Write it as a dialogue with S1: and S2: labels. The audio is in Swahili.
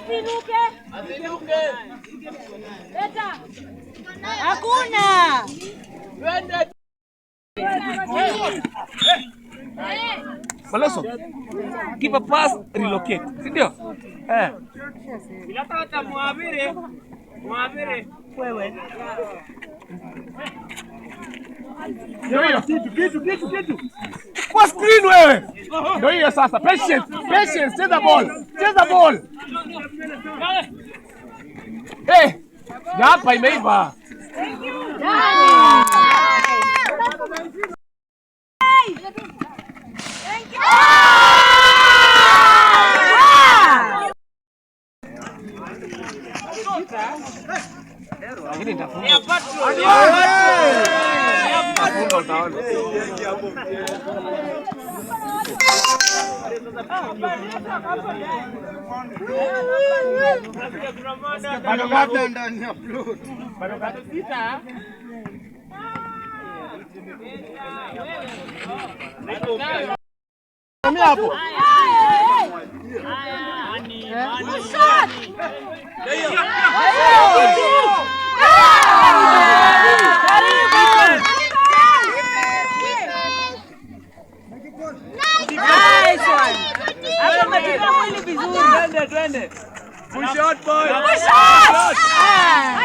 S1: Asinuke. Leta. Hakuna.
S2: Baloso. Give a pass, relocate. Si ndio? Eh.
S3: Wewe.
S2: Ndio hiyo. Kitu kitu kitu kitu. Kwa screen wewe. Ndio hiyo sasa. Patience, patience, cheza ball. Cheza ball. Eh. Ya hapa imeiva. Lakini nitafunga. Nitafunga utaona. Bado ngapi?
S4: Ndani ya plot.
S2: Bado ngapi?
S4: Mimi hapo.
S3: Nice one. Hapo umetumia mwili vizuri.
S5: Twende, twende. Push out, boy.
S3: Push out! Ah.